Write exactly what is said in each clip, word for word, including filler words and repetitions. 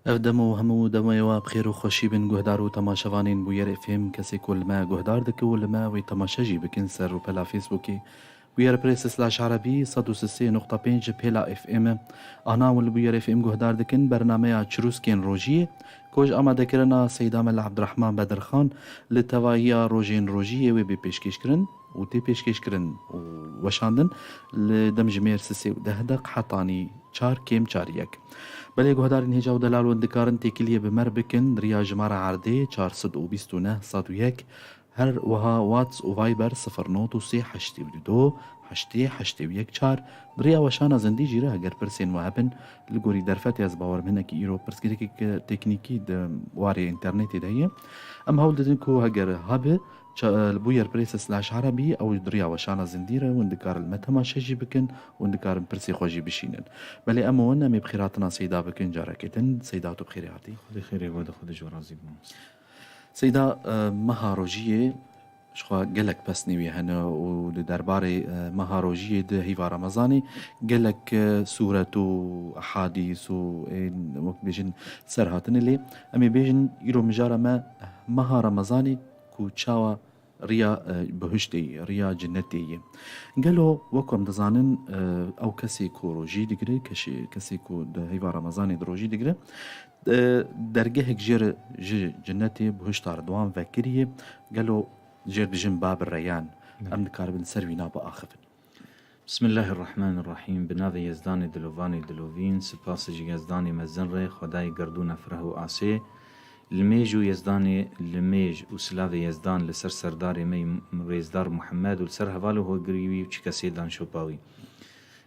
Ev dem û hemû demê we bi xêr û xweşî bin guhdar û temaşevanên Bûyer F M, kesê ku li me guhdar dikin û li me wê temaşe jî bikin ser rûpela Facebookê. Bûyer Press slash Erebî sed û sê nokta pênc Pêla F M. Ana hûn li Bûyer F M guhdar dikin bernameya Çirûskên Rojiyê, ku ji amadekirina Seyda Mela Ebdurehman Bedirxan li tevahiya Rojên Rojiyê wê bê pêşkêşkirin û tê pêşkêşkirin û weşandin li demjimêr sisê û deh deq hetanî çar kêm çar yek. Belê guhdarên hêja û delal hûn dikarin têkiliyê bi me re bikin di riya jimara erdê çar sed û bîst û neh sed û yek, her wiha Whats û Viber sifir not û sê heştê û du do heştê heştê û yek çar. Di riya weşana zindî jî re heger pirsên we hebin, li gorî derfetê ez bawerim hinekî îro pirsgirêkek teknîkî di warê înternetê de ye. Em hewl didin ku heger hebe, ça-, li Bûyer Press slash Erebî ew di riya weşana zindî re hûn dikarin li me temaşe jî bikin, hûn dikarin pirsê xwe jî bişînin. Belê em û hûn em ê bi xêr hatina Seyda bikin carekê din. Seyda, tu bi xêrê hatî. Xwedê xêrê we de, Xwedê ji we razî be, mamoste. Seyda, e, meha rojiyê ji xwe gelek pesnê wî hene û di derbarê, e, meha rojiyê di heyva Remezanê gelek, e, sûret û ehadîs û ên, wek bêjin, ser hatine lê. Em ê bêjin îro mijara me meha Remezanê ku çawa riya, e, bihiştê ye, riya cinetê ye. Gelo, wek em dizanin, e, ew kesê ku rojî digire, keşê-, kesê ku di heyva Remezanê di rojî digire, e, dergehek jê re ji cinetê, bihişta re di wan vekiriye. Gelo jê re dijin Bab Reyan. Belê. Em dikaribin ser wîna biaxivin. Bismillahirrahmanirrahîm. Bi navê Yezdanê dilovanê dilovîn, sipasê ji Yezdanê mezin re, Xwedayê gerdûna fireh û asê. Limêj û Yezdanê limêj û silavê Yezdan li ser serdarê me yî rêzdar Muhammed û li ser heval û hogirî wî û çi kesê danşopa wî.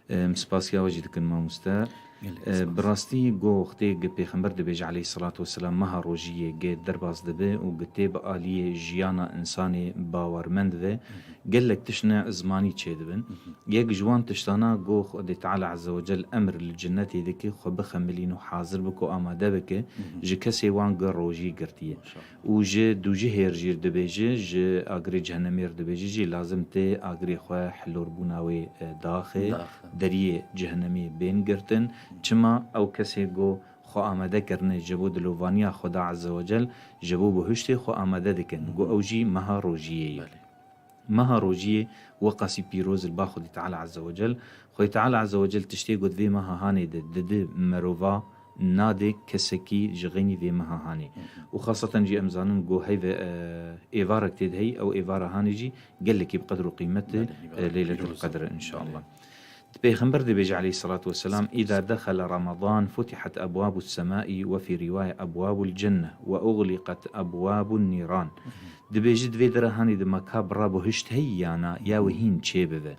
Em spasiya we jî dikin, mamoste. Gelek E, spas. Bi rastî go wextê gi Pêxember dibêje aleyhisselatu vesselam meha rojiyê gi derbas dibe û gi tê bi aliyê jiyana insanê bawermend ve, gelek tişt ne zimanî çêdibin. Yek ji wan tiştana go Xwedê Teala Azze ve Cel emr li cinnetê dike xwe bixemilîn û hazir bike û amade bike ji kesê wan gi rojî girtiye. Maşallah. Û ji dûjihê re jî dibêje, ji agirê cehennemê re dibêje jî lazim tê agirê xwe, hilorbûna wê, e, daxe, Daxe. deriyê cehennemê bên girtin. Çima ew kesê go xwe amade kirine ji bo dilovaniya Xweda Azze ve Cel, ji bo bihiştê xwe amade dikin. Go ew jî meha rojiyê ye. Belê. Meha rojiyê weqasî pîroz li ba Xwedê Teala Azze ve Cel. Xwedê Teala Azze ve Cel tiştê got vê meha hanê de didi merova, nade kesekî ji xeynî vê meha hanê. Û xaseten jî em zanin go heyve, e, êvarek tê de heyî, ew êvara hanê jî gelekî bi qedr û qîmet e, Belê, heyva e, Leyletul pîroz. Qedr inşallah. Belê. Di Pêxember dibêje aleyhissalatu vesselam, "Îza dexele Ramadan futihat ebwabu semai ve fî riwaye ebwabul cenne ve uxliqet ebwabun nîran." Dibêje di vê dera hanê de meka bira bihişt heyî ya na, ya wê hîn çê bibe.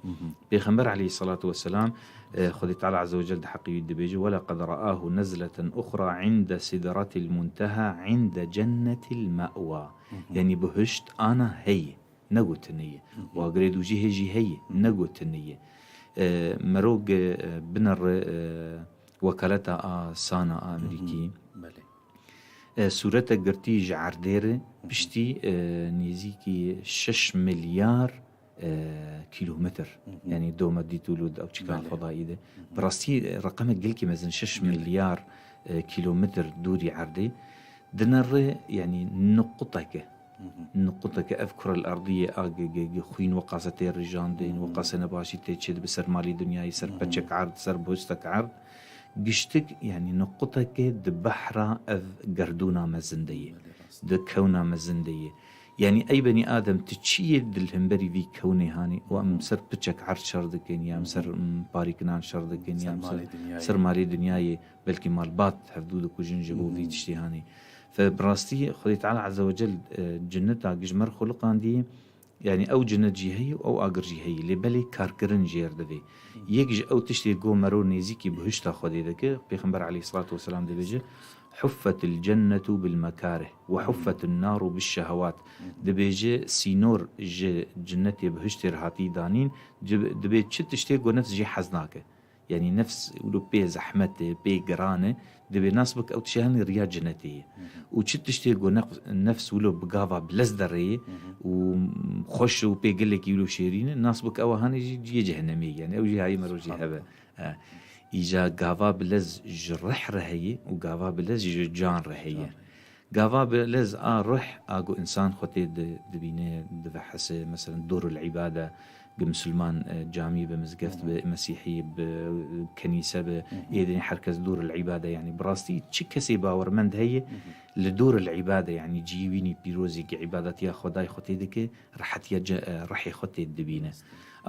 Pêxember aleyhissalatu vesselam, e, Xwedê Teala Azze ve Cel di heqî wî dibêje, "Ve leqed ra'ahu nezleten uxra inde sidratil munteha inde cennetil me'wa." Yanî bihişt ana heye, ne gotinê ye. Û agirê dûjihê jî heye, ne gotinê ye. E, mero gi, e, binere, e, wekaleta a sana a Amerîkî. Belê. E, sûrete girtî ji erdê re piştî, e, nêzîkî şeş milyar, e, kîlometr. Yanî doma dît û lûd ew çikan Belê. Xwedayî de. Bi rastî, e, reqemek gelkî mezin, şeş Gelek. milyar, e, kîlometr dûrî erdê. Dinere, yanî nuquteke. Nuquteke ev kurel erdî ye, a gi, gi, gi xwîn weqase tê rijandin, weqase nebaşî tê çêdibe ser malê dinyayê, ser peçek erd, ser bihiştek erd. Giştik, yanî nuquteke di behra ev gerdûna mezin de ye. Belê, rast. Di kewna mezin de ye. Yanî ey benî Adem, tu çi yê di li hemberî vî kewnê hanî? Û em ser piçek erd şer dikin, ya em ser, mm, parîkinan şer dikin, ya Ser em ser, malê dinyayê. ser malê dinyayê, belkî malbat hevdû dikujin ji bo vî tiştê hanî. Fe bi rastî Xwedê Teala Azze ve Cel, e, cinneta gi ji me re xuliqandî, yanî ew cinnet jî heye û ew agir jî heye, lê belê karkirin jê re divê. Yek ji ew tiştê go mero nêzîkî bihişta Xwedê dike, Pêxember aleyhissalatu vesselam dibêje, "Huffetil cennetu bil mekarih ve huffetun naru biş şehewat." Dibêje, sînor ji cinnetê bihiştê re hatî danîn, dibê çi tiştê go nefs jê hez nake. Yanî nefs wilo pê zehmet e, pê giran e, dibê nas bike ew tiştê hanê riya cinetê ye. Û çi tiştê go nef-, nefs wilo bi gava bi lez derê ye û xweş û pê gelekî wilo şêrîn e, nas bike ew hanê jî cihê cehennemê ye. Yanî ew jî hayê mero jî hebe. Subhanallah. He. Îja gava bilez ji rih re heye û gava bilez ji can re heye. Can re. Gava bilez a rih, a ku insan xwe tê di-, dibîne, divehese, meselen, dorul îbade, ku misilman, e, camî be, mizgeft be, mesîhî be, kenîse be, êdî her kes dorul îbade, yanî bi rastî çi kesê bawermend heye, li dorul îbade, yanî cihê wînî pîrozî ku îbadetiya Xwedayê xwe tê dike, rehetiya ce-, e, rihê xwe tê dibîne.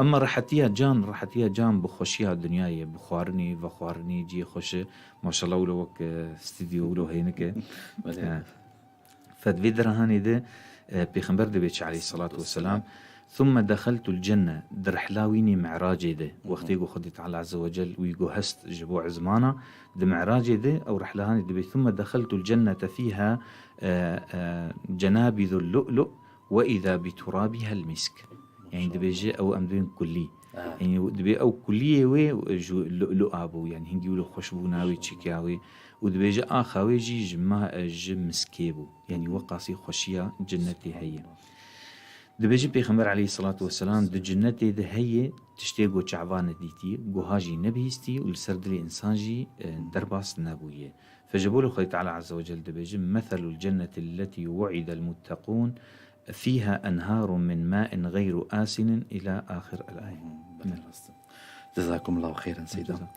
Ema rehetiya can, rehetiya can bi xweşiya dinyayê, bi xwarinê, vexwarinê, cihê xweş e. Maşallah, wilo wek, e, stûdyo, wilo hênik e. Belê. E, fed vê dirahanê de, e, Pêxember dibê çi aleyhissalatu vesselam, "Thumme dexeltul cenne", di rihla wînî Mi'racê de, wextê ku Xwedê Teala Azze ve Cel wî guhest ji bo ezmana, di Mi'racê de ew rihla hanê dibê, "Thumme dexeltul cennete fîha, e, e, cenabidul lu'lu ve îza bi turabihel misk." Yani dibêje ew em dibên kulî. Ha. Yani dibê ew kuliyê wê ji lu'lu'a bû. Yani hingî wilo xweş bû, navê çekiya wê. Û dibêje axa wê jî ji ma-, ji miskê bû. Yani weqasî xweşiya cennetê heye. Dibêje Pêxember aleyhissalatu vesselam di cennetê de heye tiştê ku çavan nedîtiye, guha jî nebihîstiye û li ser dilê insan jî, e, derbas nebûye. Fe ji bo li Xwedê Teala Azze ve Cel dibêje, "Meselul cenneti lletî wu'idel muttekûn, fîha enharun min ma'in gayru asinin" ila axir el ayet. Belê, rast e. Cezakumullahu xeyran, Seyda. Ceza.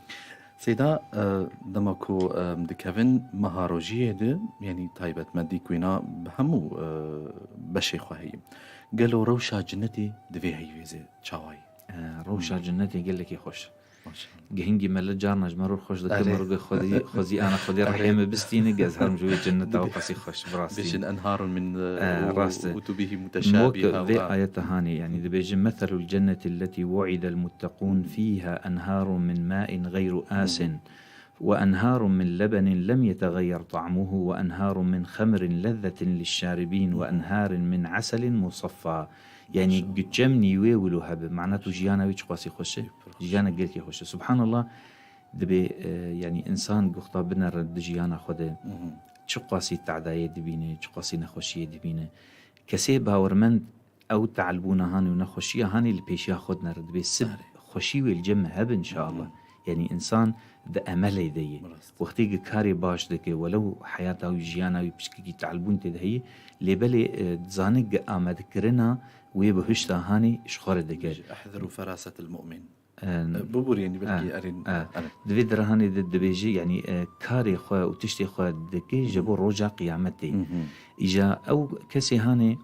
Seyda, e, dema ku, e, dikevin meha rojiyê de, yani taybetmendî ku îna bi hemû, e, beşê xwe heye. Gelo rewşa cennetê di vê heyvêzê çawa ye? E, rewşa cennetê gelekî xweş. Maşallah. Gihingî me li carna ji me re xweş dike, Erê. Merge xwedî, xwezî ana xwedî Erê. Rehê me bistîne, gez herim ji wê cenneta Dibê. Weqasî xweş, bi rastî. Bêjin enharun min, E, e, rast e. Utubihi Wek muteşabiha vê ve. Ayeta hanê, yani dibêje, "Meselul cenneti lletî wu'idel muttekûn fîha enharun min ma'in gayru asin." "Ve enharun min lebenin lem yetegayyer ta'muhu ve enharun min xemrin lezzetin lişşaribin ve enharun min aselin musaffa." Yani Maşallah. Cemnî wê wilo hebe. Mana tu jiyana wê çiqasî xweş e. Pir xweş. Jiyana gelkî xweş e. Subhanallah. Dibê, e, yani insan guxta binere di jiyana xwe de. Çiqasî te'dayê dibîne, çiqasî nexweşiyê dibîne. Kesê bawermend ew te'lbûna hanê û nexweşiya hanê li pêşiya xwe dinere. Dibê sib Erê. Xweşî wê li cem me hebe inşallah. Yani insan di emelê de ye. Rast. Wextê ki karê baş dike, welew heyata wî, jiyana wî piçkekî te'lbûn tê de heye, lê belê, e, dizane ki amadekirina wê bihişta hanê ji xwe re dike. Bêje, "Ehziru ferasetel mu'min." E, E, bibûrî, yani belkî e, erên, e. Erê. Di vê dirahanê de dibêje, yani, e, karê xwe û tiştê xwe dike ji bo roja qiyametê. Îja ew kesê hanê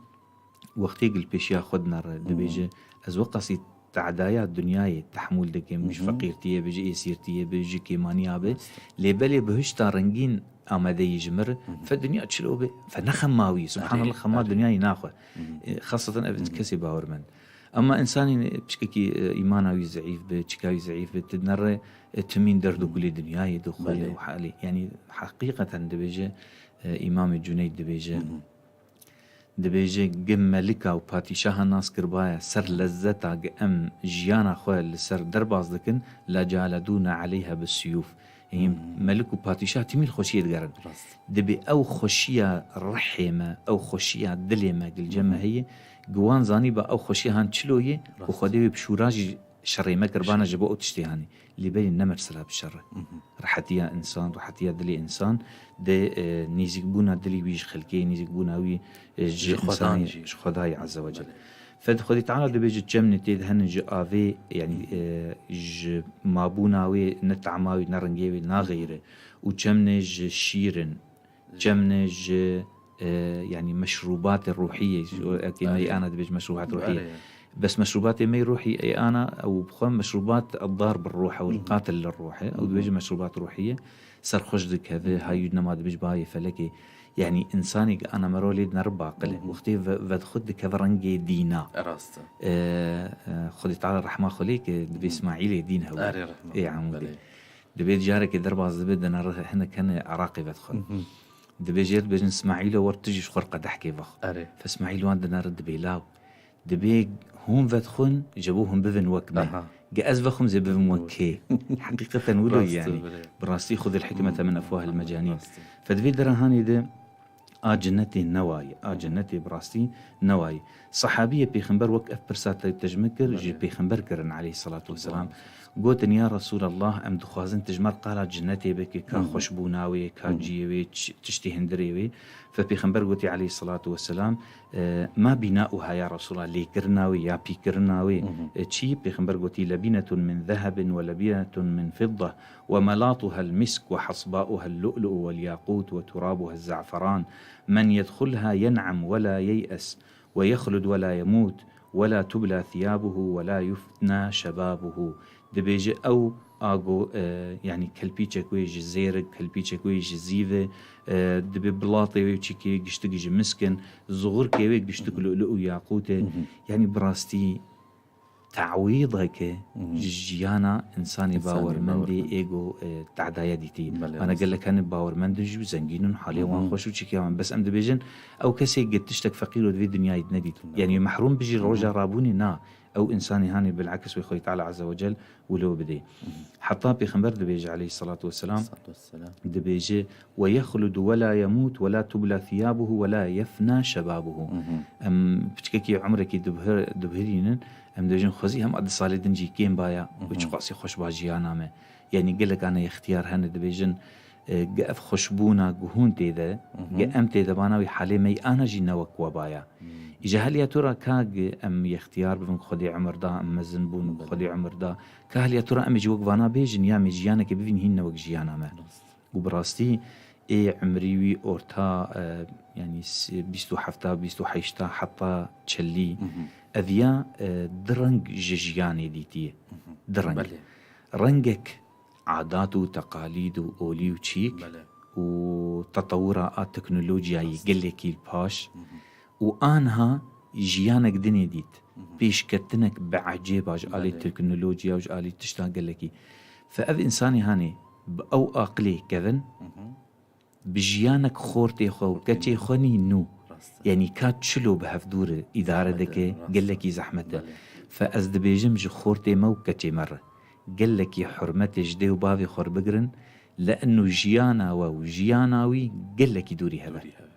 wextê gil pêşiya xwe dinere, dibêje, "Ez weqasî te'daya dinyayê tehmûl dikim, ji feqîrtiyê be, ji êsîrtiyê be, ji kêmaniya be. Lê belê bihişta rengîn amadeyî ji min re, fe dinya çilo be, fe ne xema wî." Subhanallah, xema dinyayê naxwe. E, xaseten ev kesê bawermend. Ema insanê piçkekî, e, îmana wî zeîf be, çika wî zeîf be, tu dinere, e, timîn derd û kulê dinyayê dixwe Belê. Û halê. Yani heqîqeten dibêje, e, Îmamê Cuneyd dibêje, Dibêje, gi melika û patîşaha nas kiribaya ser lezzeta gi em jiyana xwe li ser derbas dikin, "La caledûne aleyha bi siyûf." Yanî melik û patîşah timî li xweşiyê digerin. Rast. Dibê ew xweşiya rihê me, ew xweşiya dilê me, gilce me heye, gi wan zanîba ew xweşiya han çilo ye û Rast. Xwedê wê bi şûra jî şerê me kiribana Şer. Ji bo ew tiştê hanê. Lê belê ne mesela bi şer e. Rehetiya însan, rehetiya dilê însan di, e, nêzîkbûna dilê wî ji xelkê, nêzîkbûna wî, e, ji Ji Xwedan însanê, jî. Ji Xwedayê Azze ve Cel. Belê. Fed Xwedî Teala dibêje çemnê tê de hene ji avê, yanî, e, ji mabûna wê ne tama wî, ne rengê wî naxeyre. Û çemnê ji şîr in. Çemne ji, e, yanî meşrûbatê ruhiyê, ji, Hı hı. Ekê me Erê. Ana dibêje meşrûbat ruhiyê. Erê. Bes meşrûbatê me ruhî ê ana ew bi xwe meşrûbat eddar bir ruh ew Hı hı. Qatil lir ruh e. Ew Hı hı. Dibêje meşrûbat ruhiyê. Serxweş dikeve, Hı hı. Hayû nema dibêje bayê felekê. Yanî insanê ki ana mero lê dinere baqil e. Hı hı. Wextê ve, vedixwe dikeve rengê dîna. E, rast e. E, e, Xwedê Teala rehma xwe lê ke dibê Hı hı. Îsmaîlê dîn hewe. Erê rehma. Ê Emûdê. Belê. Dibê carekê derbas dibe, dinere hinek hene Iraqê vedixwin. Mhm. Dibê jê dibêjin, "Smaîlo, wer tu jî ji xwe re qedehkê vexwe." Erê. Fe Smaîl wan dinere dibê, "Law, dibê hûn vedixwin, ji bo hûn bivin wek me. Aha. Ge ez vexwim zê bivim wek kê?" Heqîqeten wilo Rast e, yanî. Belê. Bi rastî xudil hikmete min efwahil mecanîn. Rast e. Fe di vê dirahanê de A cennetê newayê, a cennetê bi rastî newayê. Sahabiyê pêxember wek ev pirsa te tecme kir, ji Belê. Pêxember kirin aleyhissalatu vesselam. Gotin, ya Resulallah, em dixwazin tu ji me re qala cennetê bike, ka Hı hı. xweşbûna wê, ka Hı hı. ciyê wê, ç-, tiştê hindirê wê. Fe pêxember gotî aleyhissalatu vesselam, e, ma binauha ya Resulallah, lêkirina wê ya pîkirina wê, Hı hı. e, çi? Pêxember gotî, lebinetun min zehebin ve lebinetun min fidda ve melatuha el misk ve hasbauha el lu'lu ve el yaqut ve turabuha el zaferan. Men yedxulha yen'em ve la yey'es ve yexlud ve la yemut ve la tubla thiyabuhu ve la yufna şebabuhu. Dibêje ew ago, e, yanî kelpîçek wê ji zêrik, kelpîçek wê ji zîv e, e, dibê bilatê wê çîkê giştik ji misk in, zuxurkê wê giştik Hı hı. lu'lu û yaqût e. Hı hı. Yanî bi rastî tawîdek e Hı hı. ji jiyana însanê İnsanê bawermendê bawermend. Ê go, e, tadaya dîtî. Belê, Ana rast. Gelek hene bawermend in jî û zengîn in, halê Hı wan hı. xweş û çîkê wan. Bes em dibêjin, ew kesê gi tiştek feqîr û di vê dinyayê de nedît. Hı. Yanî mehrûm bijî Hı hı. roja rabûnê na. Ew însanê hanê bil'eks wê Xwedê Teala Azze ve Cel wilo bidê. Hı hı. Heta Pêxember dibêje aleyhissalatu vesselam, Salatu vesselam. Dibêje, "Ve yexludu ve la yemut ve la tubla thiyabuhu ve la yefna şebabuhu." Hı hı. Em piçkekî umrekî dibhir-, dibhirînin, em dibêjin, "Xwezî hema di salê din jî kêm baya, Hı hı. wê çiqasî xweş ba jiyana me." Yanî gelek ana ixtiyar hene dibêjin, e, ge ev xweşbûna guhûn tê de, Hı hı. ge em tê de bana wî halê me ana jî ne wek we baya. Hmm. Îja heliya tu ra ka ge em ixtiyar bibin, Xwedê umir da, em mezin bûn, Belê. Xwedê umir da. Ka heliya tu ra em ê ji wek vana bêjin, ya me jiyaneke bivîn hîn ne wek jiyana me. Rast. Û bi rastî ê umrî wî orta, e, yanî s-, bîst û hefta, bîst û heşta heta çelî. Hı hı. Ev ya, e, di reng ji jiyanê dîtiye. Hı hı. Di reng. Belê. Rengek adat û teqalîd û olî û çîk Belê. Û tetewura a teknolojiyayî Rast. Gelekî li paş Hı hı. Û anha jiyanek dinê dît. Hı hı. Pêşketinek bi ecêba ji alî Belê. Teknolojiya û ji alî tişta gelekî. Fe ev însanê hanê bi ew aqilê kevin, Hı hı. bi jiyanek xortê xwe û Xortê keçê xwe. Xwe nî nû. Rast e. Yanî ka çilo bi hevdûr îdare Zehmet e, dike, rast e. Gelekî zehmet e. Belê. Fe ez dibêjim ji xortê me û keçê me re gelekî hurmetê ji dê û bavê xwe re bigirin, li eno jiyana we û jiyana wî gelekî dûrî hebe. Dûrî hebe.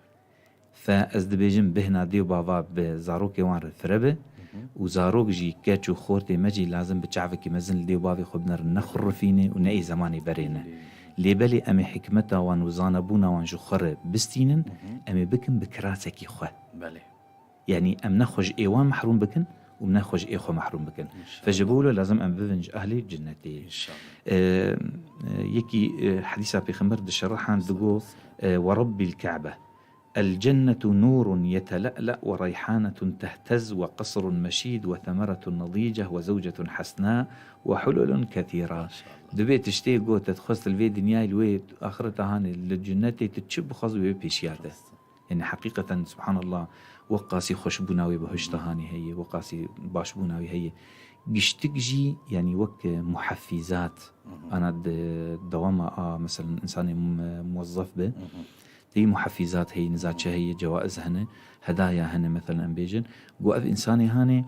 Fe ez dibêjim bêhna dê û bava bi zarokê wan re fire be Hı hı. Û zarok jî, keç û xortê me jî lazim bi çavekî mezin li dê û bavê xwe binerin, ne xwe rifîne û ne ê zemanê berê ne. Belê. Lê belê em ê hikmeta wan û zanebûna wan ji xwe re bistînin, Hı hı. Em ê bikin bi kirasekî xwe. Belê. Yanî em ne xwe ji ê wan mehrûm bikin û ne xwe ji ê xwe mehrûm bikin. İnşallah. Fe ji bo wilo lazim em bibin ji ehlê cinnetê. İnşallah. Ee, e, yekî, e, hedîsa Pêxember dişerixan digo, e, "Ve Rabbil Ka'be, el cennetu nurun yetele'le ve reyhanetun tehtez ve qasrun meşid ve semeretun nadice ve zewcetun hasna ve hululun kethira." Maşallah. Dibê tiştê got, te dixwest li vê dinyayê, li wê axireta hanê, li cinnetê tu çi bixwaz wê pêşiya te. Rast. Yanî heqîqeten, subhanallah, weqasî xweşbûna wê bihişta Hı hı. Hanê heye, weqasî başbûna wê heye. Giştik jî, yanî wek, e, muhefîzat, Hı hı. Ana di dewama a, meselen, însanê mu-, muwezzef be, Hı hı. Tê muhefîzat heye, niza çi heye, cewaiz hene, hedaya hene, meselen, em bêjin. Got, ev însanê hanê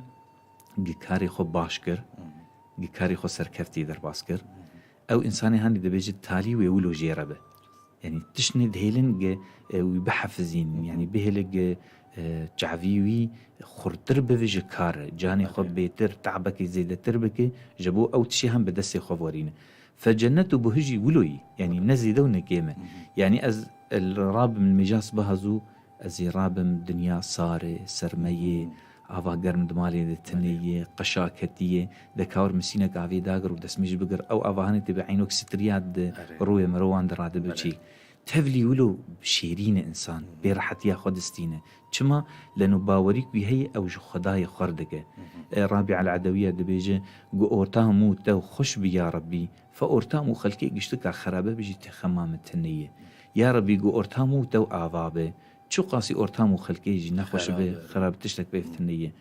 gi karê xwe baş kir, Hı hı. Gi karê xwe serkeftî derbas kir. Hı hı. Ew însanê hanê dibêje talî wê wilo jê re be. Yanî tiştnê dihêlin ge, e, wî bihefizîn, Hı hı. Yanî bihêle ge, e, çavî wî xurtir bibe ji kar re, canê xwe Belê. Bêtir, tabekê zêdetir bike, ji bo ew tişê hem bi destê xwe verîne. Fe cennet û buhî jî wilo yî, yanî ne zêde û ne kêm e. Hı hı. Yanî ez, e, li rabim li mêja sibaha zû, ez ê rabim dinya sar e, sermeyê, Hı hı. Ava germ di malê de tune Belê. Ye, qeşa ketiye, de ka wir misînek avê dagir û destmêj bigir, ew ava hanê tê bi eynok strîya di Erê. Rûyê mirovan de radibe Belê. Çî. Tevlî wilo şêrîn e însan, Hı hı. Bê rehetiya xwe distîne. Çima? Leno bawerîk wî heye, ew ji Xwedayê xwar dike. Hı hı. E, Rabîa el-Edewiye dibêje, Gu ortam û tew xweş bi ya Rebbî, fe ortam û xelkê giştika xerabe bijî te xema min tune ye. Ya Rebbî, gu ortam û tew ava be, çiqasî ortam û xelkê jî nexweş be, Xerabe. Xerab tiştek pê Hı. Tune ye.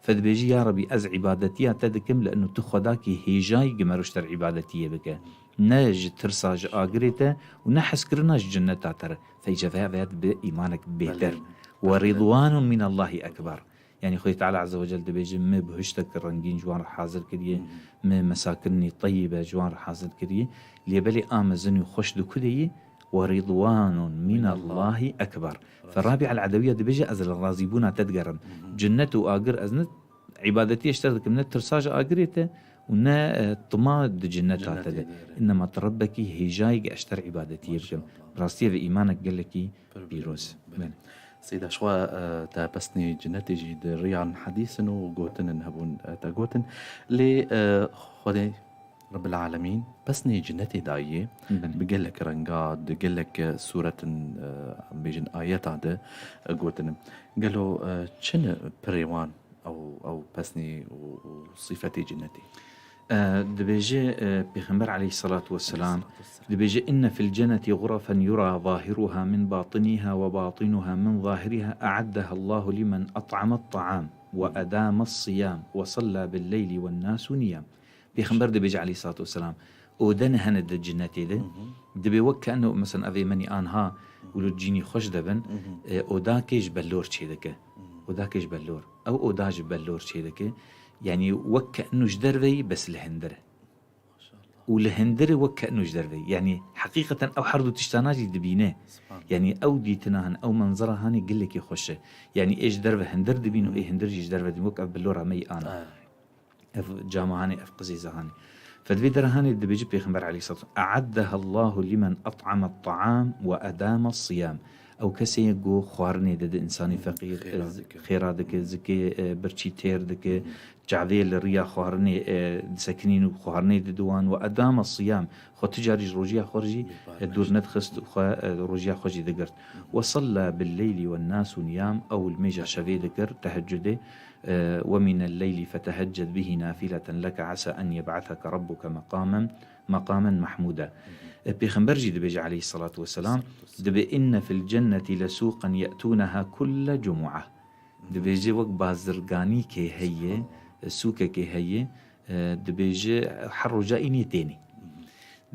Fe dibêjî, Ya Rebbî, ez îbadetiya te dikim, li eno tu Xwedakî hêjayî gi mero ji te re îbadetiyê bike. Ne ji tirsa ji agirê te û ne hezkirina ji cinneta te re. Fe îca veya veya dibe îmanek bêtir. Belê. We rîdwanun mînallahî ekber. Yanî Xwedê Teala Azze ve Cel dibêje, Me bihiştek rengîn ji wan re hazir kiriye, Hı hı. Me mesakinî teyyibe ji wan re hazir kiriye. Lê belê a mezin û xweş di ku de yî? ورضوان من الله أكبر. Fe Rabîa el-Edewîya dibêje, ez li razîbûna te digerim. Cinnet û agir ez ne îbadetiyê ji te dikim, ne tirsa ji agirê te û ne, e, tima di cinneta te de. Cinnetê de, evet. Înnema tu Rebbekî, hêjayî ge ez ji te re îbadetiyê bikim. Maşallah. Bi rastî ev îmanek gelekî pîroz. Pir pîroz. Belê. Belê. Seyda, ji xwe, e, te pesnê cinnetê jî di riyan hedîsin û gotinin hebûn, e, te gotin. Lê, e, Xwedê Rebbil Alemîn pesnê cinnetê dayê, belê, bi gelek renga, di gelek suretin, e, em bêjin ayeta de, e, gotin. Gelo, e, çi ne pirê wan ew, ew pesnê û, û sîfetê cinnetê? E, dibêje, e, Pêxember aleyhissalatu vesselam, aleyhissalatu vesselam, dibêje, "Inne fil cenneti ğurafen yura zahiruha min batiniha ve batinuha min zahiriha, e'addeha Allahu limen at'amet ta'am ve adames siyam ve salla bil leyli wen nasu niyam." Pêxember dibêje aleyhissalatu vesselam, ode ne hene di cinnetê de, dibê wek keno, mesela, evê menî anha wilo cînî xweş debin, e, odakê ji belor çêdike. Odakê ji belor. Ew oda ji belor çêdike. Yanî wek keno ji derve yî, bes li hindir e. Û li hindir e wek keno ji derve yî. Yanî heqîqeten ew her du tiştana jî dibîne. Subhanallah. Yanî ew dîtina han, ew menzera hanê gelekî xweş e. Yanî ê ji derve hindir dibîn û ê hindir jî ji derve dibîn. Wek ev belora me yî ana. Ev cama hanê, ev qizêza hanê. Fe di vê dera hanê dibêje Pêxember aleyhisselam, "E'addeha Allahu limen at'ama ta'am ve adama siyam." Ew kesê ye ku xwarinê dide insanê feqîr, xêra dike, zikê, e, birçî têr dike, çavê li riya xwarinê, e, disekinîn û xwarinê dide wan, ve adama siyam, xwe tu carî ji rojiya xwe jî, e, dûr nedixist û xwe, e, rojiya xwe jî digirt. Ve salla bil leyli wen nasu niyam, ew li mêja şevê dikir, tehecudê, e, "Ve minel leyli fetehecced bihi nafileten leke asa en yeb'aseke rabbuke meqamen, meqamen mahmuda." E, Pêxember jî dibêje aleyhissalatu vesselam, dibê, "Inne fil cenneti lesuqen ye'tuneha kulle cumu'a." Dibêje wek bazirganîkê heye, e, sûkekê heye, e, dibêje her roja înê tênê.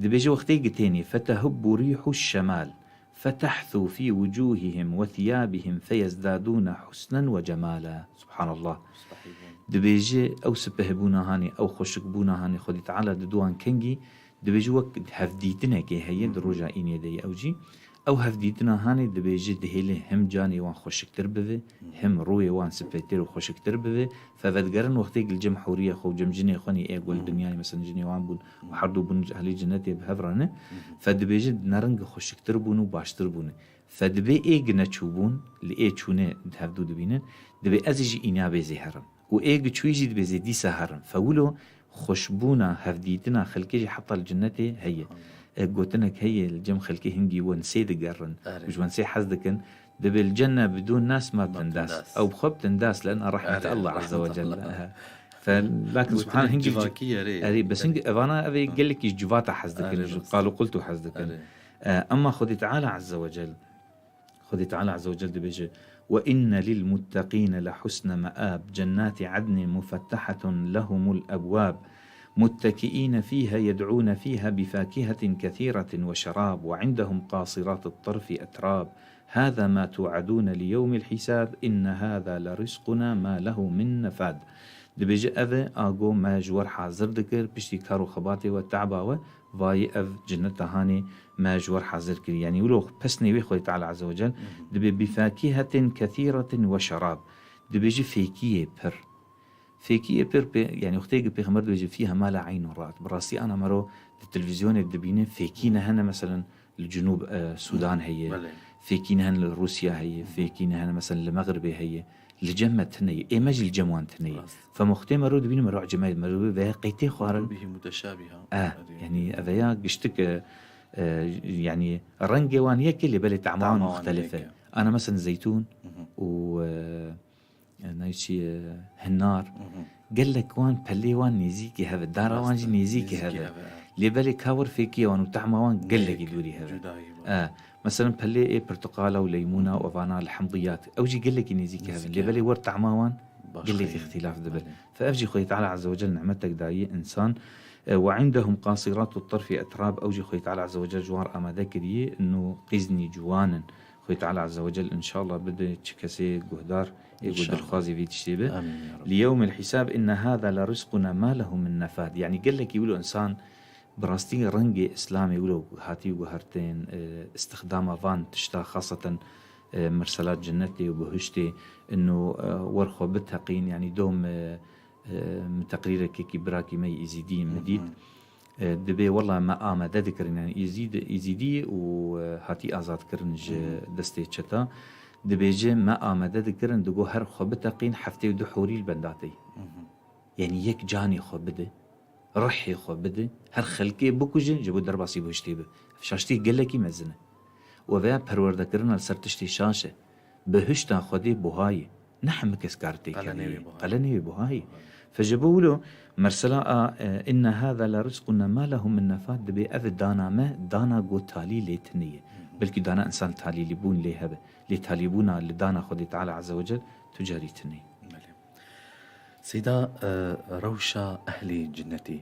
Dibêje wextê gi tênê, "Fetehubbu rîhu şemal, fetehsu fî wucuhihim ve thiyabihim feyezdadûne husnen ve cemala." Subhanallah. Dibêje ew sipehbûna hanê, ew xweşikbûna hanê, Xwedî Teala di duwan kengî, dibêje wek hevdîtinekê heye di roja înê de ye ew jî. Ew hevdîtina hanê dibêje dihêle him canê wan xweşiktir bibe, him rûyê wan sipêtir û xweşiktir bibe. Fe vedigerin wextê gil cem hûriye xwe û cem cinê xwe nî ê gul dinyayê, mesela cinê wan bûn û her du bûn ehlê cennetê bi hev re ne. Fe dibêje ne ring xweşiktir bûn û baştir bûne. Fe dibê ê gi neçûbûn, li ê çûnê di hevdû dibînin, dibê ez ê jî îna bê zê herim. Û ê gi çûyî jî dibê zê dîsa herin. Fe wilo xweşbûna hevdîtina xelkê jî heta li cinnetê heye. E, gotinek heye, li cem xelkê hingî wensê digerin. Erê. Û ji wensê hez dikin. Dibê li cenne bidûn nas ma tindas. Ew bi xwe bi tindas lena rehmet Allah azze ve celle. He. Fe, lakin subhan hingî civakî ye rê. Erê, bes hingî evana ev ê gelekî ji civata hez dikin, ji qal û qultû hez dikin. Erê. E, emma Xwedî Teala azze ve celle Xwedê Teala Azze ve Celle dibêje, "Ve inne lil mutteqîne le husne me'ab, cennati adnin mufettehetun lehumul ebwab, muttekiîne fîha yed'ûne fîha bi fâkihetin kesîretin ve şerab, ve indehum qasîratut tarfi etrab. Hâzâ mâ tu'edûne li yewmil hisâb, inne hâzâ le rizquna mâ lehu min nefad." Dibêje, ev e a go me ji we re hazir dikir, piştî kar û xebatê we, te'ba we, vayê ev cinneta hanê me ji we re hazir kirî. Yanî wilo pesnê wê Xwedê Teala Azze ve Cel, dibê bi fâkihetin kesîretin ve şerab. Dibêje fêkiyê pir. Fêkiyê pir pê, yanî wextê ki Pêxember dibêje, "Fîha ma la eynun ra'et." Bi rastî ana mero di televîzyonê dibîne, fêkî ne hene, meselen, li Cunûb, e, Sudan heye, belê, fêkî ne hene li Rûsya heye, fêkî ne hene, meselen, li Mexribê heye. Li cem me tune ye. Ê me jî li cem wan tune ye. Rast. Fe wextê mero dibîne, mero ecêb e, mero vê veya qey tê xwarin. Bihî muteşabîha. Eh, yanî ev ya giştik, e, e, yanî rengê wan yek e, lê belê tahma wan muxtelif e. Ana, meselen, zeytûn û, e, e, nayê çi, e, hinnar. Gelek wan, pelê wan nêzîkî hev e, dara wan jî nêzîkî hev e. Lê belê kawir fêkiya wan û tahma wan gelekî dûrî hev e. Cudayî var. E, meselen, pelê ê pirtuqala û leymûna û evana, elhamdiyat, ew jî gelekî nêzîkî hev in. Lê belê wer tahma wan gelekî îxtîlaf dibe. Belê. Fe ev jî Xwedê Teala Azze ve Cel nimetek daye însan. E, "Ve indehum qasîratut tarfi etrab", ew jî Xwedê Teala Azze ve Cel ji wan re amade kiriye, nû qîznî ciwan in. Xwedê Teala Azze ve Cel înşallah bide çi kesê guhdar ê ku dilxwazî vî tiştê be. Amîn ya Rabbi. "Li yewmil hisab, inne hâzâ le rizquna ma lehu min nefad." Yanî gelekî wilo însan Bi rastî rengê Îslamê wilo hatî guhertin, e, istixdama van tişta, xaseten, e, mersela cennetê û bihiştê, ino, e, wer xwe biteqîn, yanî dom, e, e, min teqrîrekekî birakî me yî Îzîdî min dît. E, dibê wela me amade dikirin, yanî Îzîd-, Îzîdî û, e, hatî azadkirin ji destê çeta. Dibêje me amade dikirin, digo her xwe biteqîn heftê û du hûrî li benda te yî. Yanî yek canê xwe bide, rihê xwe bide, her xelkê bikuje, ji bo derbasî bihiştê be. Ev şaştiyê gelekî mezin e. Û ev ya perwerdekirina li ser tiştê şaş e. Bihişta Xwedê buha ye. Ne hemî kes kar tê Qelenê kerê. Wê buha ye. Qelenê wê buha ye. Fe ji bo wilo, mersela a, e, "Inne hâzâ le rizquna ma lehu min nefad", dibê ev dana me, dana go talî lê tune ye. Belkî dana însan talîbûn lê hebe. Lê talîbûna li dana Xwedê Teala Azze ve Cel tu carî tune ye. Belê. Seyda, e, rewşa ehlê cinnetê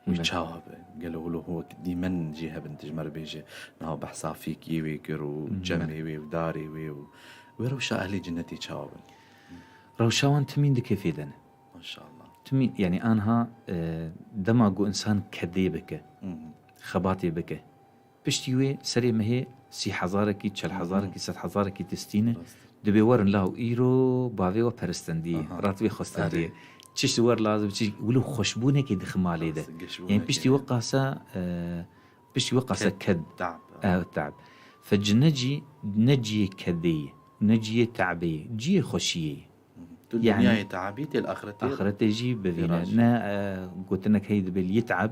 wî Belê. çawa be? Gelo wilo wek dîmen jî hebin, tu ji me re bêje, niha behsa fîkiyê wê kir û Belê. cemê wê û darê wê û wê rewşa ehlê cinnetê çawa bin? Rewşa wan timîn di kêfê de ne. Maşallah. Timîn, yanî anha, e, dema ku însan kedê bike, Hı hı. xebatê bike, piştî wê serê mehê sî hezarekî, çel hezarekî, sed hezarekî tistîne. Rast. Dibê werin la û îro bavê we peristindî, Aha. rat wê xwestindî. Erê. Çişt wer lazim, çi wilo xweşbûnekê dixi malê de. Rast, geşbûnekê. Yanî piştî we qasa, e, piştî we qasa Ked, ked. te'b. Ew te'b. Fe cine cî ne ciyê kedê ye, ne ciyê te'bê ye, ciyê xweşiyê ye. Tu Yanî dinyayê te'bî tê li axretê. Axretê jî bivîne. Tê rajî. Ne, e, gotinek heye dibê li yit'eb,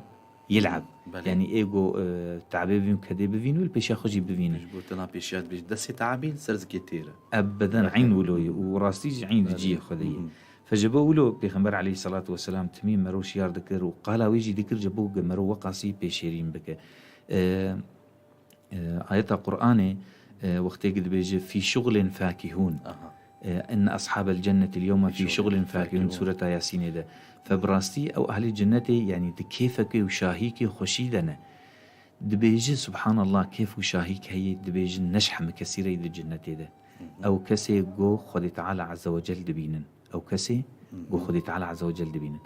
yil'eb. Belê. Yanî ê go, e, te'bê bivîn, kedê bivîn û li pêşiya xwe jî bivîne. Ji gotina pêşiya dibêjî destê te'bî li ser zikê têr e. Ebeden Belê. eyn wilo ye û rastî jî eyn di Belê. ciyê xwe de ye. Hı hı. Fe ji bo wilo Pêxember aleyhisselatu vesselam timî mero şiyar dikir û qala wê jî dikir ji bo ku mero weqasî pêşêrîn bike. E, E, ayeta Qur'anê, e, wextê ku dibêje, "Fî şuxlin fakihûn." Aha. E, "Inne ashabel cenneti l-yewme fî Fî şuxlin şuxlin fakihûn." fakihûn, Sureta Yasînê de. Fe bi rastî ew ehlê cennetê, yanî di kêfekê û şahîkê xweşî de ne. Dibêje, subhanallah, kêf û şahîk heye, dibêjin, ne ji hemî kesî re yî di cennetê de. Hı hı. Ew kesê go Xwedê Teala Azze ve Cel dibînin. Ew kesê Hı hı. go Xwedê Teala Azze ve Cel dibînin.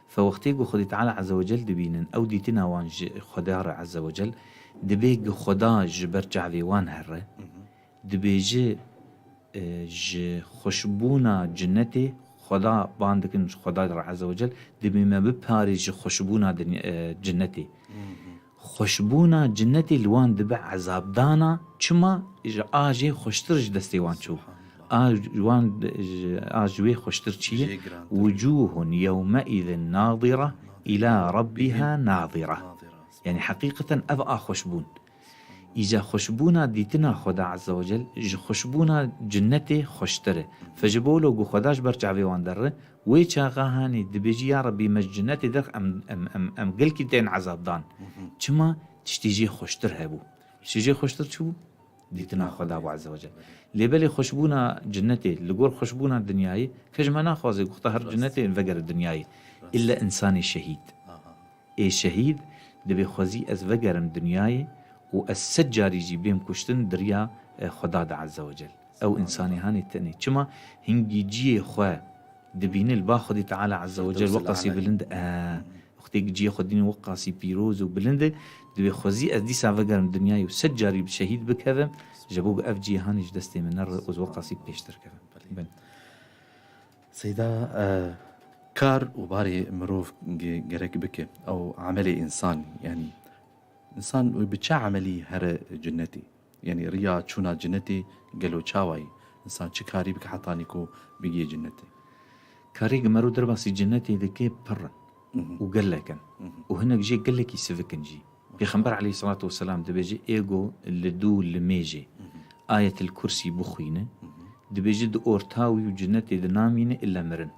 Fe wextê go Xwedê Teala Azze ve Cel dibînin, ew dîtina wan ji Xweda re Azze ve Cel, dibê gi Xweda ji ber çavê wan here, Hı hı. dibêje, e, ji xweşbûna cinnetê, Xweda ban dikin ji Xweda re Azze ve Cel, dibê me biparê ji xweşbûna dinya-, e, cinnetê. Hı hı. Xweşbûna cinnetê li wan dibe ezabdana, çima ji a jê xweştir ji destê wan çû. Subhanallah. A ji wan, ji, a ji wê xweştir çi ye? Jê girantir. "Wucuhun yewmeîzin nadira ila rabbiha nadira." Nadira. Yanî heqîqeten ev a xweşbûn. Îca xweşbûna dîtina Xweda Azze ve Cel ji xweşbûna cinnetê xweştir e. Fe ji bo lo ku Xweda ji ber çavê wan derre, wê çaxa hanê dibêjî, "Ya Rebbî, me ji cinnetê derx, em, em, em, em gelkî tên ezabdan." Hı hı. Çima? Tiştê jê xweştir hebû. Tiştê jê xweştir çi bû? Dîtina Xweda bû Azze ve Cel. Lê belê xweşbûna cinnetê li gor xweşbûna dinyayê, kes ji me naxwaze ku ta her Rast. cinnetê vegere dinyayê. Rast. Îlle însanê şehîd. Aha. Ê şehîd dibê xwezî ez vegerim dinyayê û ez sed carî jî bêm kuştin di riya, e, Xweda de Azze ve Cel. Ew însanê hanê tenê. Çima? Hingî ciyê xwe dibîne li ba Xwedî Teala Azze ve Cel Firdewsê weqasî Aleyh. bilind e. Wextê ciyê xwe dîne weqasî pîroz û bilind e, dibê xwezî ez dîsa vegerim dinyayê û sed carî bi şehîd bikevim, ji bo ku ev ciyê hanê ji destê min nere û ez weqasî pêştir kevim. Belê. Bin. Seyda, e, kar û barê mirov ge-, gerek bike, ew emelê însan, yanî însan wê bi çi emelî here cinnetê? Yanî riya çûna cinnetê gelo çawa ye? Însan çi karî bike hetanî ku bigihê cinnetê? Karê ku mero derbasî cinnetê dike pir in Mhm. û gelek in. Mhm. Û hinek jê gelekî sivik in jî. Pêxember aleyhisselatu vesselam dibêje, êgo li dû limêjê Mhm. Ayetil Kursî bixwîne, Mhm. dibêje di orta wî û cinnetê de namîne illa mirin.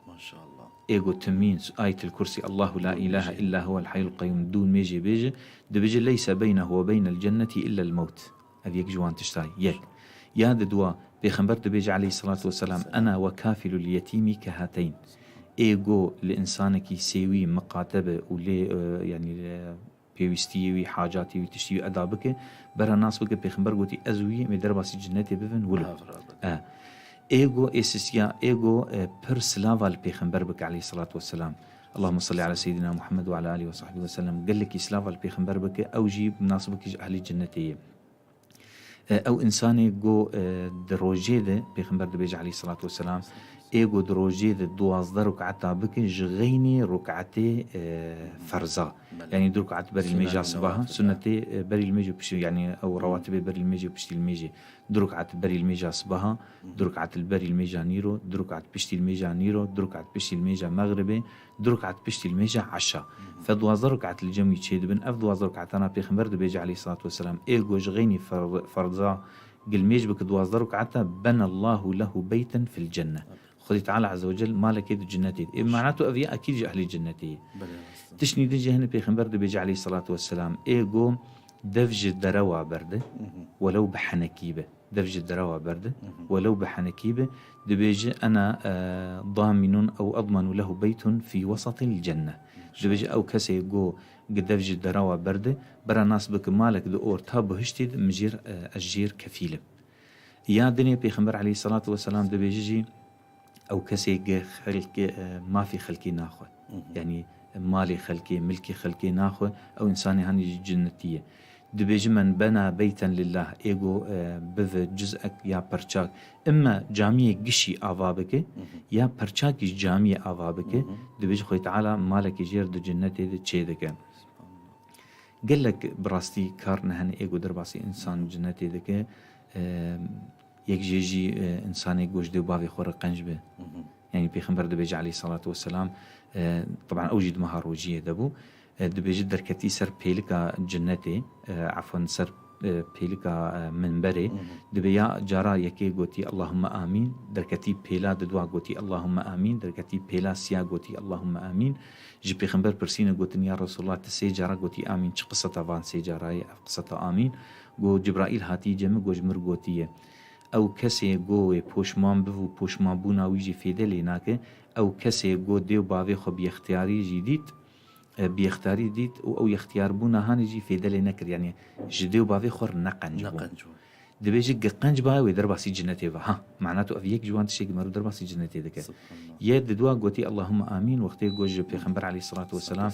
Maşallah. Êgo timîn Ayetil Kursî, "Allahu la Dû ilahe limêjê. illa huwel hayyul qeyyum", dû limêjê bêje, dibêje, "Leyse beynehu ve beynel cenneti illel mewt." Ev yek ji wan tişta ye. Yek. Ya di dua, Pêxember dibêje aleyhisselatu vesselam, "Ena ve kafilul yetîmî kehateyn." Êgo li însanekî sêwî miqate be û lê, e, yanî, e, pêwîstiyê wî, hacatê wî, tiştî wî eda bike, bera nas bike, Pêxember gotî, "Ez wî em ê derbasî cinnetê bibin, wilo." Aferin. E. Êgo ê sisiya, êgo, e, pir silava li Pêxember bike aleyhisselatu vesselam. Allahümme salli ala seyyidina Muhammed ve ala alihi ve sahbihi ve sellem. Gelekî silava li pêxember bike, ew jî nas bike ji ehlî cennetê ye. E, ew însanê go, e, di rojê de, pêxember dibêje aleyhissalatu vesselam, ê go di rojê de duwazdeh rukata bike ji xeynî rukatê, e, ferza. Belê. Yani du rukat berî li mêja sibaha, sunnetê, e, berî li mêjê piştî, yani ew rawatibê berî li mêjê piştî li mêjê. Du rukat berî li mêja sibaha, du rukat li berî li mêja nîro, du rukat piştî li mêja nîro, du rukat piştî li mêja mexribê, du rukat piştî li mêja eşa. Fe duwazdeh rukat li cem wî çêdibin. Ev duwazdeh rukatana pêxember dibêje aleyhissalatu vesselam, ê go ji xeynî fer-, ferza gilmêj bike duwazdeh rukata, benallahu lehu beyten fil cenne. Xwedî Teala Azze ve Cel malekê di cinnetê. Ê mana tu ev ya ekîd ji ehlî cinnetê ye. Belê, rast e. Tiştî din jî hene pêxember dibêje aleyhissalatu vesselam, ê go dev ji derewa berde, welew bi henekî be. Dev ji derewa berde, welew bi henekî be, dibêje, "Ena, e, daminun ew admanu lehu beytun fî wesatil cenne." Dibêje, "Ew kesê go gi dev ji derewa berde, bera nas bike malek di orta bihiştê de min jêr, e, ez jêr kefîl im." Ya dinê pêxember aleyhissalatu vesselam dibêje jî, ew kesê gi xelkê, e, mafê xelkê naxwe. Yani malê xelkê, milkê xelkê naxwe, ew însanê hanî jî cinnetî ye. Dibêje, "Men bena beyten lillah", ê go, e, bive cizek ya perçak. Imma camiyê gişî ava bike, ya perçakî ji camiyê ava bike, dibêje Xwedê Teala malekê jêr di cinnetê de çêdike. Gelek bi rastî kar ne hene ê go derbasî însan cinnetê dike. E, yek jê jî, e, însanê go ji dê û bavê xwe re qenc be. Yani pêxember dibêje aleyhissalatu vesselam, e, teban ew jî di meha rojiyê de bû. E, dibêje derketî ser pêlika cinnetê, e, efwen ser, e, pêlika, e, minberê. Dibê ya cara yekê gotî Allahümme amîn, derketî pêla didwa gotî Allahümme amîn, derketî pêla siya gotî Allahümme amîn. Ji pêxember pirsîne gotin, "Ya Resulallah, tu sê cara gotî amîn, çi qiseta van sê cara ye, ev qiseta amîn?" Go, "Cibraîl hatî cem min, go ji min re gotiye, ew kesê go wê poşman biv û poşmanbûna wî jî fêde lê nake, ew kesê go dê û bavê xwe bi yextiyarî jî dît, e, bi yextiyarî dît û ew yextiyarbûna hanê jî fêde lê nekir." Yani ji dê û bavê xwe re neqenc bû. Neqenc bû. Dibêje, "Gi qenc ba wê derbasî cinnetê ve." Ha, mana tu ev yek ji wan tiştê gi mero derbasî cinnetê dike. Subhanallah. Ye didwa gotî, "Allahümme amîn", wextê go ji pêxember aleyhissalatu vesselam,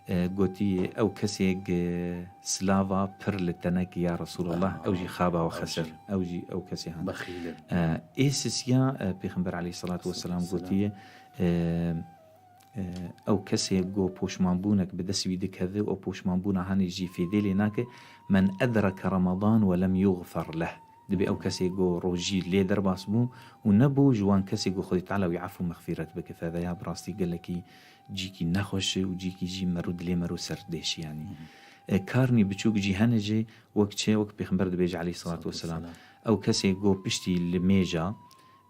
e, gotî, "Ew kesê gi silava pir li tenek ya Resulallah, ew jî xaba we xeser." Ew jî ew kesê han. Bexîl in. E, ê sisiya, e, pêxember aleyhissalatu vesselam gotî, e, E, ew kesê go poşmanbûnek bi dest wî dikeve û poşmanbûna hanê jî fêdê lê nake, "Men edreke Ramadan ve lem yuğfer leh." Dibê ew kesê go rojî lê derbas bû û nebû ji wan kesê go Xwedê Teala wî efû mexfîret bike. Fe veya bi rastî gelekî cîkî nexweş e û cîkî jî mero dilê mero ser dêşî yanî. E, karnî biçûk jî hene jê wek çi, wek Pêxember dibêje aleyhissalatu vesselam. Ew kesê go piştî li mêja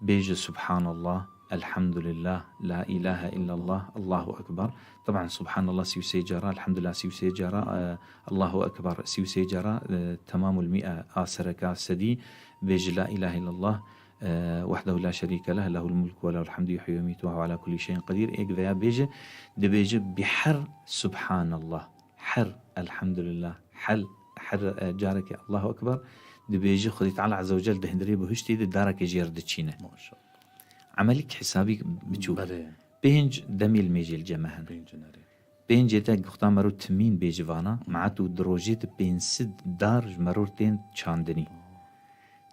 bêje Subhanallah, Elhamdülillah, La ilahe illallah, Allahu Ekber. Teban Subhanallah sî û sê cara, Elhamdülillah sî û sê cara, e, Allahu Ekber sî û sê cara, e, temamul mi'e a sereka sedî bêje La ilahe illallah, e, wahdehu la şerîke leh, lehul mulku ve lehul hamdu yuhyi ve yumitu ve huve ala kulli şeyin qedîr. Êk veya bêje, dibêje bi her Subhanallah. Her Elhamdülillah, hel, her, e, careke Allahu Ekber dibêje, Xwedê Teala Azze ve Cel di hundirê bihiştê de dareke jê re diçîne. Maşallah. Emelîk hesabî biçûk. Belê. Pênc demê li mêjê li cem me hene. Pênc nerê. Pêncê te guxta mero timîn bêji vana, ma tu di rojê de pênc sed dar ji mero tên çandinî.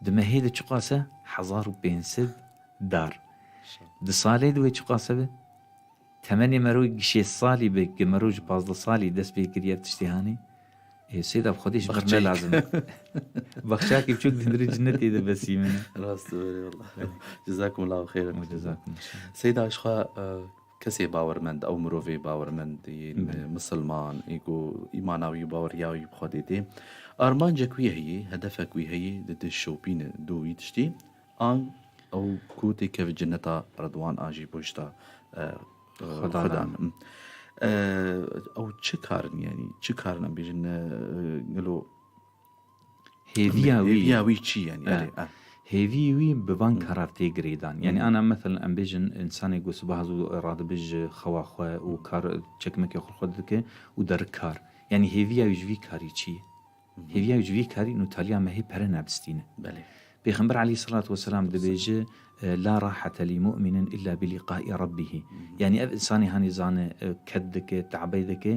Di mehê de çiqas e? Hezar û pênc sed dar. Maşallah. Di salê de wê çiqas e be? Temenê mero şêst salî be, ke mero ji pazdeh salî dest pê kiriye ev tiştê hanê. Ê, Seyda, bi Xwedê ji mir ne lazim e. Baxçakî biçûk di hundirê cinnetê de besî min e. Rast e, belê wallah. Cezakumullahu xeyran. Ve cezakum. Seyda, ji xwe, e, kesê bawermend, ew mirovê bawermend yên, e, misilman, ê ku îmana wî, baweriya wî bi Xwedê tê. Armancek wî heye, hedefek wî heye, dide şopîne do wî tiştî. An ew ku têkeve cenneta Redwan a jî boşta, e, Xwedan. Xwedan. E, ew çi kar in, yanî çi kar in em bêjin, e, gelo hêviya wî, hêviya wî çi yanî? E, erê, e. Hêviyê wî bi van kara tê girêdan. Yanî ana, meselen, em bêjin, însanê ku sibaha zû radibe ji xewa xwe û kar çekmekê xwe, xwe dike û dere kar. Yanî hêviya wî ji vî karî çi ye? Hêviya wî ji vî karî nûtaliya mehê pere nebistîne. Belê. Pêxember aleyhissalatu vesselam dibêje, e, "La rahete li mu'minin illa bi liqa'i rabbih." Yani ev insanê hanî zane, e, ked dike, te'bey dike,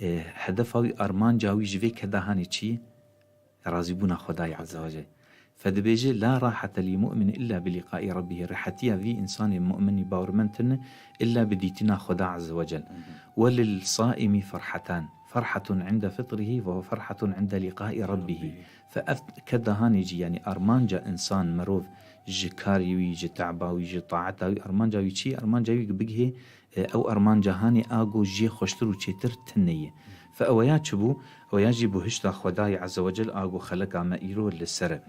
e, hedefa wî, armanca wî ji vê keda hanê çi? Razîbûna Xwedayê Azze ve Celle. Fe dibêje, "La rahete li mu'minin illa bi liqa'i rabbih." Rehetiya vî insanê mu'minî bawermend tune illa bi dîtina Xweda Azze ve Celle. "Ve lil saimi ferhatan. Ferhatun inde fitrihi ve ferhatun inde liqa'i rabbih." Fe ev keda hanê jî, yani armanca insan, mirov ji karê wî, ji te'ba wî, ji taeta wî, armanca wî çi? Armanca wî bigihê, e, ew armanca hanê a go jê xweştir û çêtir tune ye. Fe ew ya çi bû? Ew ya jî buhişta Xwedayê Azze ve Celle a go xeleka me îro li ser e.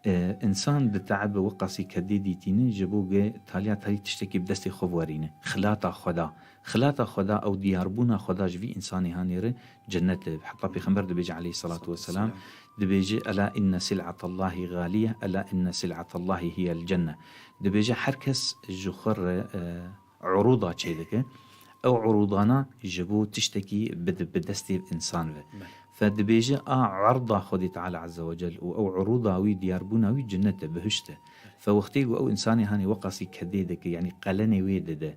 E, insan di te'ebe weqasî kedê dîtîne, ji bo ge taliya talî tiştekî bi destê xwe werîne. Xilata Xweda. Xilata Xweda, ew diyarbûna Xweda ji vî insanê hanê re cennet e. Heta Pêxember dibêje aleyhissalatu vesselam, dibêje, "Ela inne sil'atallahi galiye, ela inne sil'atallahi hiyel cenne." Dibêje, her kes ji xwe re, e, urûda çêdike. Ew urûdana ji bo tiştekî bi, bi destê însan ve. Belê. Fe dibêje, a erda Xwedê Teala Azze ve Celle û ew urûda wî, diyarbûna wî cennet e, bihişt e. Fe wextê ku ew însanê hanê weqasî kedê dike, yanî qelenê wê dide.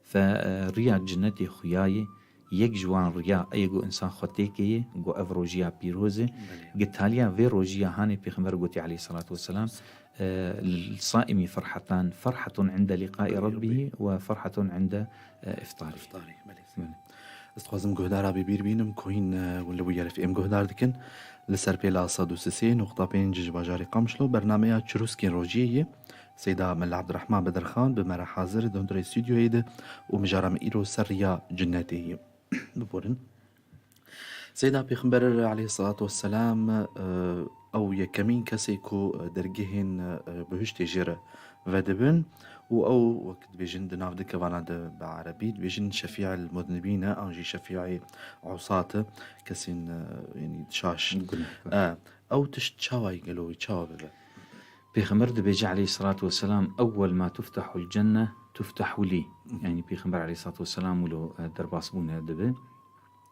Fe, e, riya cennetê xuya ye, yek ji wan riya ê ku însan xwe têkê ye, ku ev rojiya pîroz e. Belê. Gi taliya vê rojiya hanê Pêxember gotî aleyhissalatu vesselam, e, "Lil saimi ferhatan, ferhatun inde liqa'i rabbihi ve ferhatun inde, e, iftarî." Iftarî, belê. Belê. Ez dixwazim guhdara bê bîr bînim ku hîn, e, li wî yerê em guhdar dikin. Li ser pêla sed û sê nuqta pênc ji bajarê Qamişlo bernameya Çirûskên Rojiyê ye. Seyda Mela Abdurrahman Bedirxan bi me re hazir e di hundirê stûdyoyê de û mijara me îro ser riya cinnetê ye. Biborin. Seyda Pêxember aleyhissalatu vesselam, e, ew yekemîn kesê ku dergehên, e, bihiştê jê re vedibin û ew, wek dibêjin di nav di kevana de bi erebî dibêjin şefî'il mudnibîn e, an jî şefî'ê usat e, kesên, e, yanî şaş. Gunehkar. E, ew tişt çawa ye gelo, çawa bibe? Pêxember dibêje aleyhissalatu vesselam, "Ewwel ma tuftahul cenne tuftahu li." Hı. Yani Pêxember aleyhissalatu vesselam wilo, e, derbasbûne dibe.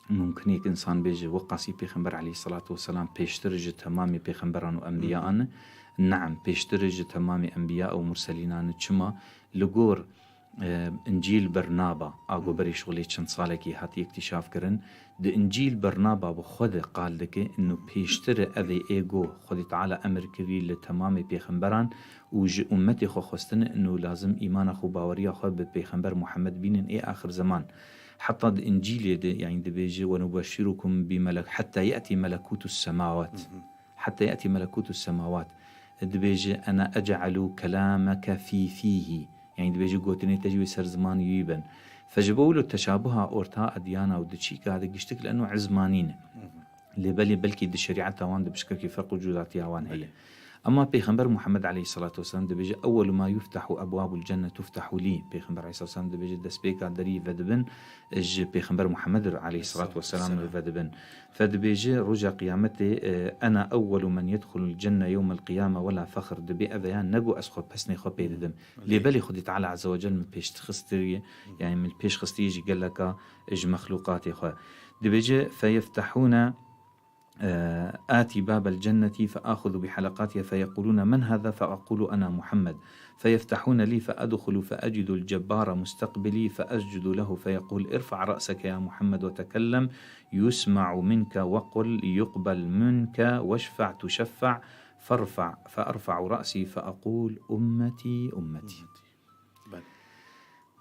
Mumkin e ku însan bêje, weqasî Pêxember aleyhissalatu vesselam pêştir ji temamê pêxemberan û enbiyaan e. Neam, pêştir ji temamê enbiya û murselînan e. Çima? Li gor, e, Încîl Bernaba, a ku berî şixulê çend salekî hatiye îktîşaf kirin, di Încîl Bernaba bi xwe de qal dike, inu pêştir e evê ê ku Xwedê Teala emir kirî li temamê pêxemberan û ji ummetê xwe xwestine, inu lazim îmana xwe, baweriya xwe bi Pêxember Muhammed bînin ê axir zeman. Heta di Încîlê de, yani dibêje, "Ve nubeşşirukum bi melek-, hatta ya'ti melekutus semawat." Hı hı. "Hatta ya'ti melekutus semawat." Dibêje, "Ena ec'alu kelameke fî fîhi." Yani dibêje, "Gotinê te jî wê ser zimanê wî bin." Fe ji bo wilo teşabuha orta edyana û di çîka de giştik li eno izmanî ne. Hı hı. Lê belê belkî di şerîeta wan de bi şikekî ferq û cudatiya wan heye. Belê. Ama Pêxember Muhammed aleyhissalatu vesselam dibêje, "Ewwelu ma yuftahu ebwabul cenne tuftahu li." Pêxember aleyhissalatu vesselam dibêje, destpêka derî vedibin, ji Pêxember Muhammed aleyhissalatu vesselam ve vedibin. Fe dibêje, roja qiyametê, e, "Ena ewwelu men yedxulul cenne yewmel qiyame ve la fexr." Dibê ev ya ne ku ez xwe pesnê xwe pê didim. Lê belê Xwedê Teala Azze ve Celle min pêş xistiriye, yani min pêş xistiye ji geleka, ji mexlûqatê xwe. Dibêje, "Fe yeftehûne آتي باب الجنة فآخذ بحلقاتها فيقولون: من هذا؟ فأقول: أنا محمد. فيفتحون لي فأدخل فأجد الجبار مستقبلي فأسجد له فيقول: ارفع رأسك يا محمد وتكلم يسمع منك وقل يقبل منك واشفع تشفع. فارفع، فأرفع رأسي فأقول: أمتي، أمتي." Belê.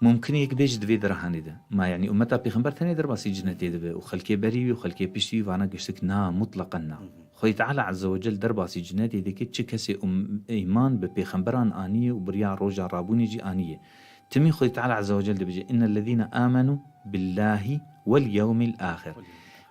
Mumkin e yek bêje di vê derahanê de, ma, yanî, ummeta Pêxember tenê derbasî cinetê dibe û xelkê berî wî û xelkê piştî wî vana giştik na, mutlaqen na. Hı hı. Xwedê Teala Azze ve Celle derbasî cinetê dike çi kesê um-, îman bi pêxemberan aniye û biriya roja rabûnê jî aniye. Timî Xwedê Teala Azze ve Celle dibêje, "Innellezîne âmenû billâhi wel yewmil âxir."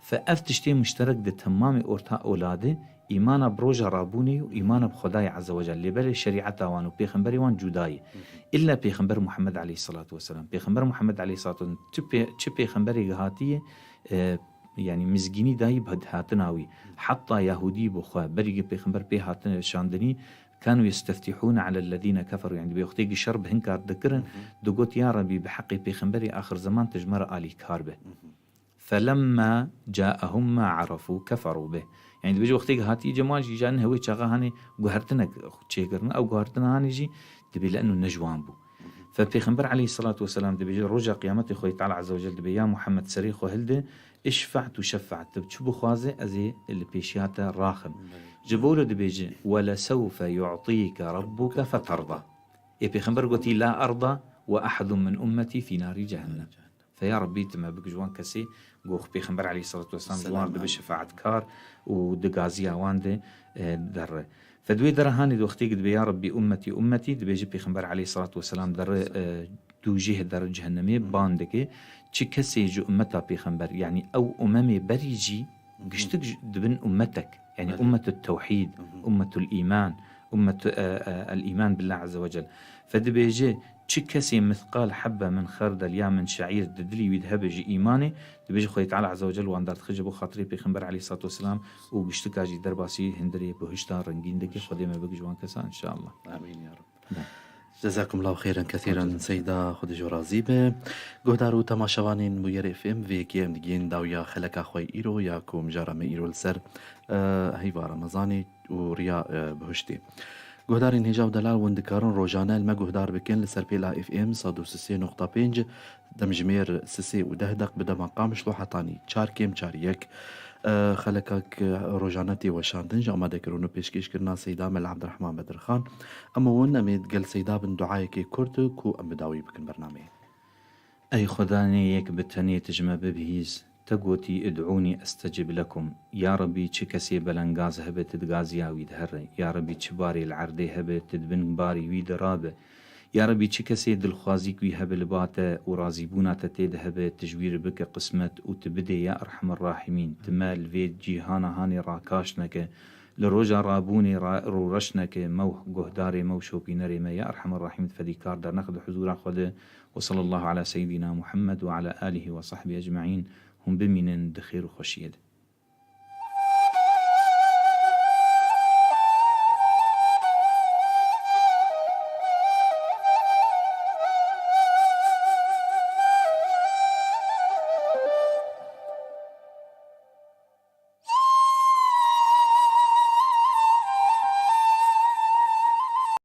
Fe ev tiştê muşterek di temamê orta ola de, îmana bi roja rabûnê û îmana bi Xwedayê Azze ve Celle. Lê belê şerîeta wan û pêxemberê wan cuda ye. Hı hı. Îlla pêxember Muhammed aleyhissalatu vesselam. Pêxember Muhammed aleyhissalatu vesselam çi pê-, çi pêxemberê hatiye, e, yani mizgînî dayî bi hatina wî. Hı. Heta Yahudî bi xwe, berî pêxember pê hatine şandinî, kanu yesteftihûne alellezîne keferû. Yani dibê wextê ki şer bi hinkar dikirin, hı hı, digot, "Ya Rebî, bi heqê pêxemberê axir zeman tu ji me re alîkar be." Hı hı. فلما جاءهم ما عرفوا كفروا به. Yani dibêje wextê hatî cem wan jî, îca niha wê çaxa hanê guhertinek çêkirin. Ew guhertina hanê jî dibê li eno ne ji wan bû. Fe Pêxember aleyhissalatu vesselam dibêje, roja qiyametê Xwedê Teala Azze ve Celle dibê, ya Muhammed, serê xwe hilde, اشفع تشفع, tu çi bixwaze, ez ê li pêşiya te raxim. Ji bo wilo dibêje, ولسوف يعطيك ربك فترضى. Ê Pêxember gotî, لا أرضى وأحد من أمتي في نار جهنم. Fe ya Rebbî, tu me bik ji wan kesê, ku Pêxember aleyhissalatu vesselam ji wan re dibe şefaetkar û di gaziya wan de, e, derre. Fe di wê dera hanê de wextê ku dibê, ya Rebbî, ummetî, ummetî, dibêje Pêxember aleyhissalatu vesselam derre, e, dûjêh, derre cehennemê ban dike. Çi kesê ji ummeta Pêxember, yanî ew umemê berî jî giştik ji, dibin ummetek. Yani ummetu tewhîd, ummetul îman, ummetu, e, e, el îman billah azze ve cel. Fe dibêje, çi kesê mithqal hebbe min xerdel ya min şeîr di dilî wî de hebe ji îmanê, dibêje Xwedê Teala azze ve cel wan derdixije bo xatirê Pêxember aleyhissalatu vesselam û giştika jî derbasî hundirê bihişta rengîn dike. Xwedê me bike ji wan kesa, inşallah. Amîn ya Rab. Cezakumullahu xeyran kethîran Seyda, Xwedê ji we razî be. Guhdar û temaşevanên Bûyer F M, vê yekê em digihên dawiya xeleka xwe îro ya ku mijara me îro li ser, e, heyva Remezanê û riya, e, bihiştê. Guhdarên hêja û delal, hûn dikarin rojane li me guhdar bikin li ser pêla F M sed û sê nokta pênc, demjimêr sisê û deh deq bi dema Qamişlo hetanî çar kêm çar yek. E, xelekek rojane tê weşandin, ji amadekirin û pêşkêşkirina Seyda Mela Abdurrahman Bedirxan. Em û hûn em ê digel Seyda bin duayekê kurt ku em bi dawî bikin bernameyê. Ey Xwedanê yek bi tenê, tu ji me bibihîz. Te gotî, ادعوني أستجب لكم. Ya Rebî, çi kesê belengaz hebe, tu di gaziya wî de here. Ya Rebî, çi barê li erdê hebe, tu di bin barê wî de rabe. Ya Rebî, çi kesê dilxwazîk wî hebe li ba te û razîbûna te tê de hebe, tu ji wî re bike qismet û tu bidê, ya Erhemer Rahimîn. Tu me li vê cîhana hanê rakaş neke, li roja rabûnê ra-, rûreş neke, me û guhdarê me û şopînerê me, ya Erhemer Rahimîn, fedîkar dernexde huzûra xwe de. Ve sallallahu ala seyyidina Muhammed ve ala alihi ve sahbihi ecmaîn. Hûn bimînin di xêr û xweşiyê de.